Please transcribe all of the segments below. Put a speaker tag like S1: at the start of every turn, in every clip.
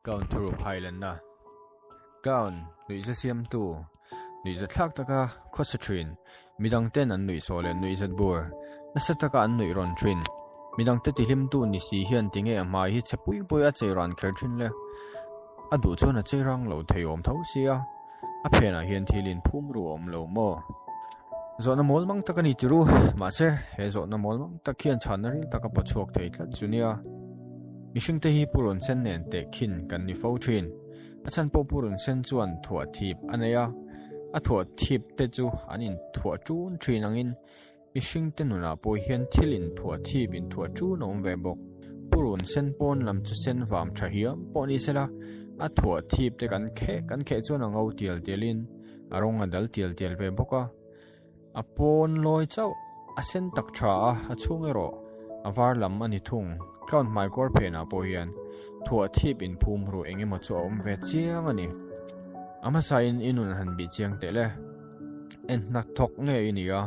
S1: Clown thuruk hailanna Clown nuihza siamtu nuihza thlak taka khawsa thin midang ten an nuihsawh leh nuihzat bur nasa taka an nuih rawn thin midang te tihlimtu ni si hian tinge a hmai hi chhe pui pui a chei ran kher thin le a duh chuan a chei rang lo thei awm tho sia a phenah hian thil inphum ru a awm lo maw zawhna mawl mang tak a ni tiru mahse he zawhna mawl mang tak hian chhanna ril tak a paw chhuak thei tlat chu nia. Mihringte hi purun sen nen tehkhin kan ni fo thin. A chhan pawh purun sen chuan thuah thip a nei a, a thuah thip te chu an inthuah ṭun thin angin mihringte nunah pawh hian thil inthuah thip inthuah ṭun a awm ve bawk. Purun sen pawn lam chu sen vam tha hiam pawh ni sela, a thuah thip te kan kheh kan kheh chuan a ngo tial tialin a rawng a dal tial tial ve bawk a. A pawn lawi chauh a sen tak tha a, a chhung erawh a var lam a ni thung. Clown hmaikawr phenah pawh hian thuah thip inphum ru eng emaw chu a awm ve chiang a ni. A hmasain i nun han bih chiang teh le. En hna thawk nge i ni a,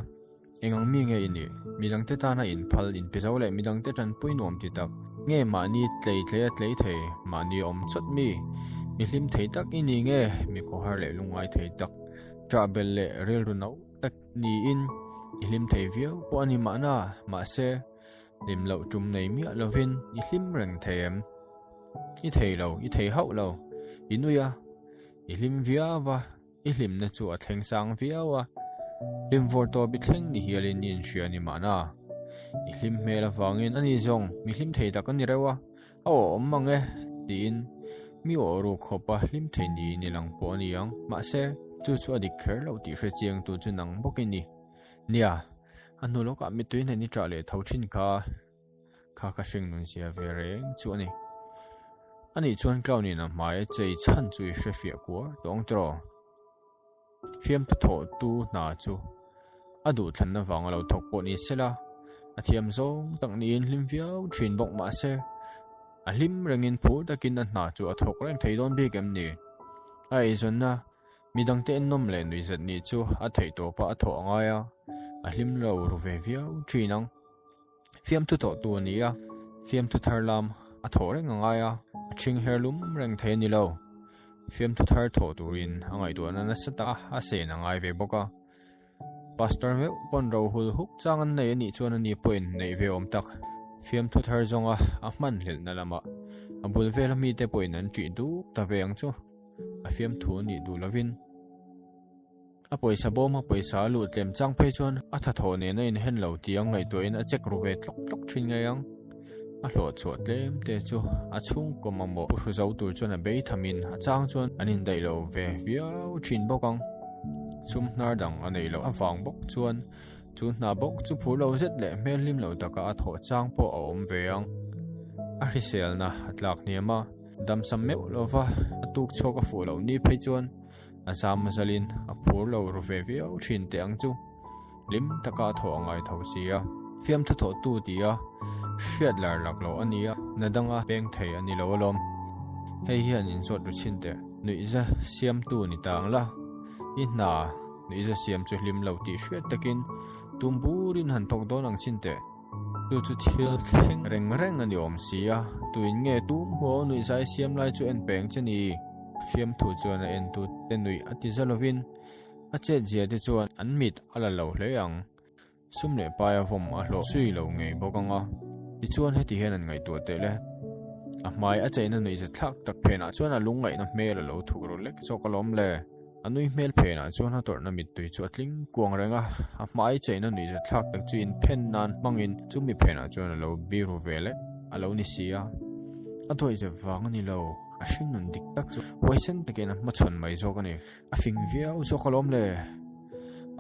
S1: eng ang mi nge i nih? Midangte tana inphal, inpe zo leh midangte tanpui nuam ti tak nge mahni tlei tlei a tlei thei, mahni awm chawt mi? Mi hlim thei tak i ni nge mi khawhar leh lungngai thei tak? Ṭahbelh leh rilru no tak niin i hlim thei viau pawh a ni mahna, mahse, hlim loh tum nei miah lovin i hlim reng thei em? I thei lo, i thei hauh lo. I nui a, i hlim viau a, i hlimna chu a thleng sang viau a, hlim vawr tawp i thleng ni hialin i inhria a ni mahna. I hlim hmel avangin ani zawng mi hlim thei tak a ni reuh a, A awh awm mang e, tiin mi awh ruk khawpa hlim thei niin i lang pawh a ni ang. Mahse, chu chu a dik kher lo tih hre chiangtu chu nang bawk i ni. Nia, a hnu lawkah mittui hnen i ṭah leh tho ṭhin kha, kha ka hring nun zia ve reng chu a ni. Anih chuan clown in a hmai a chei chhan chu i hre fiah kuar tawh ang tiraw? Fiamthu thawhtu hna chu a duhthlanna vanga lo thawk pawh ni sela, a thiam zawng tak niin hlim viau thin bawk mah se, a hlim rengin phur takin a hna chu a thawk reng thei dawn bik em ni? A eizawnna midangte ennawm leh nuihzat nih chu a theih tawpah a thawh a ngai a, a hlim lo ru ve viau thin ang. Fiamthu thawhtu a ni a, fiamthu thar lam a thawh reng a ngai a, a ṭhing her lum reng thei a ni lo. Fiamthu thar thawh turin a ngaihtuahna nasa tak a, a sen a ngai ve bawk a. Pastor meuh pawn ro hul huk chang an nei a nih chuan ani pawhin neih ve awm tak. Fiamthu thar zawnga a hman hlelhna lamah a bul vela mite pawhin an ṭih duk ta ve ang chu. A fiamthu nih duh lovin. A pawisa bawm a pawisa a luh tlem chang phei chuan a thathawh nen a inhen lo tih ang ngaihtuahin a check ru ve tlawk tlawk thin ngei ang. A hlawh chhuah tlem te chu a chhungkaw mamawh pu hru zo tur chuan a bei thamin a chang chuan an indaih lo ve viau thin bawk ang. Sum hnar dang a neih loh avang bawk chuan chu hna bawk chu phur lo zet leh hmel hlim lo taka a thawh chang pawh a awm ve ang. A hriselna a tlak hniam a, damsam meuh lova a tuk chhuak a fuh loh ni phei chuan A zam zalin a phur lo ru ve viau thin teh ang chu. Hlim taka a thawh a ngai tho si a. Fiamthu thawhtu ti a, hriat lar lak loh a ni a, na danga peng thei a ni lo alawm. Hei hian inzawt ru chhin teh. Nuihza siamtu ni ta ang la. I hna nuihza siam chu hlim lo tih hriat takin tum burin han thawk dawn ang chhin teh. Chu chu thil thleng reng reng a ni awm si a, tuin nge tum huau nuihzai siam lai chu en peng che ni? Fiamthu chuan a entu te nuih a ti za lovin a chet zia te chuan an mit a la lo hle ang. Sum leh paia vawm a hlawh zui lo ngei bawk ang a, tichuan heti hian an ngaihtuah teh le. A hmai a cheina nuihza thlak tak phenah chuan a lungngaihna hmel a lo thuk ru lek zawk alawm le. A nui hmel phenah chuan a tawrhna mittui chu a tling kuang reng a, a hmai cheina nuihza thlak tak chu inphen nan hmangin chu mi phenah chuan a lo biru ve lek a lo ni si a. A dawihzep vang a ni lo, a hringnun dik tak chu huaisen takin a hmachhawn mai zawk a ni. A fing viau zawk alawm le.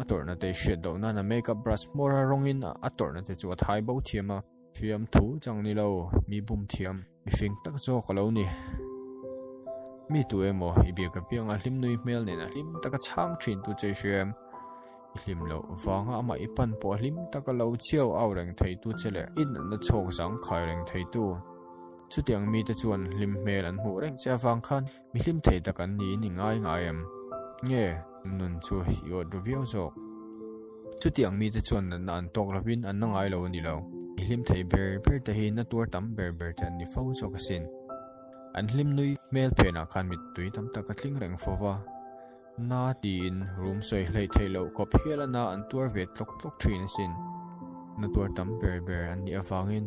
S1: A tawrhna te hriat loh nan a makeup brush hmawr a rawngin a tawrhna te chu a thai bo thiam a. Fiamthu chang ni lo, mi bum thiam, mi fing tak zawk a lo ni. Mi tu emaw i biak apiang a hlim nui hmel nen a hlim taka chhang thin tu che i hria em? I hlim loh vanga amah i pan pawh a hlim taka lo chiau au reng thei tu che leh i natna chhawk zang khai reng thei tu. Chutiang mite chuan hlim hmel an hmuh reng che avang khan mi hlim thei tak an niin i ngai ngai em? Nge nun chu i awt ru viau zawk? Chutiang mite chuan natna an tawk lovin an na ngai lo a ni lo. I hlim thei ber ber te hi na tuar tam ber ber te an ni fo zawk asin. An hlim nui hmel phenah khan mittui tam tak a tling reng fo va. Na tiin rum sawi hleih theih loh khawp hial a na an tuar ve tlawk tlawk thin asin. Na tuar tam ber ber an nih avangin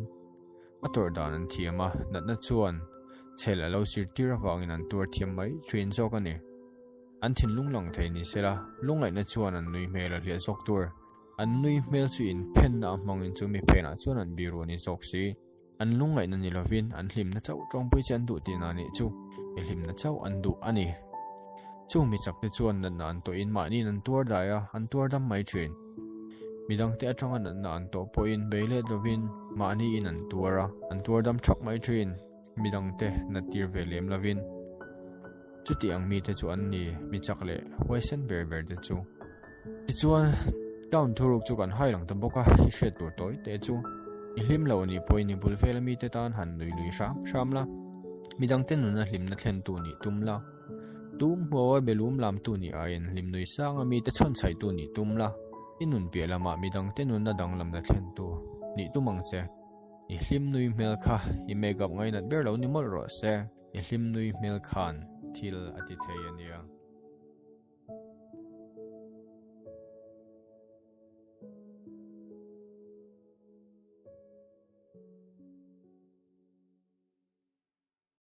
S1: a tawrh dan an thiam a, natna chuan chhel a lo zirtir avangin an tuar thiam mai thin zawk a ni. An thinlung lang thei ni sela, lungngaihna chuan an nui hmel a hliah zawk tur. An nui hmel chu inphenna a hmangin chu mi phenah chuan an biru a ni zawk si. An lungngaihna ni lovin an hlimna chauh tawngpui che an duh tihna nih chu i hlimna chauh an duh a ni. Chung mi chakte chuan natna an tawhin mahniin an tuar dai a, an tuar dam mai thin. Midangte atanga natna an tawh pawhin bei let lovin mahniin an tuar a, an tuar dam thak mai thin. Midangte nat tir ve lem lovin. Chuti ang mite chu an ni, mi chak leh huaisen ber ber te chu. Tichuan, town thuruk chu kan hai lang ta bawk a, i hriat tur tawi te chu. I hlim lo nih pawhin i bul vela mite tan han nui lui hram hram la, midangte nuna hlimna thlentu nih tum la. Tum hmuawa belum lamtu nih aiin hlim nui sanga mite chhawnchhaihtu nih tum la, i nun piah lamah midangte nuna danglamna thlentu nih tum ang che. I hlim nui hmel kha i make up ngainat ber lo ni mawlh rawh se. I hlim nui hmel khan thil a ti thei a nia.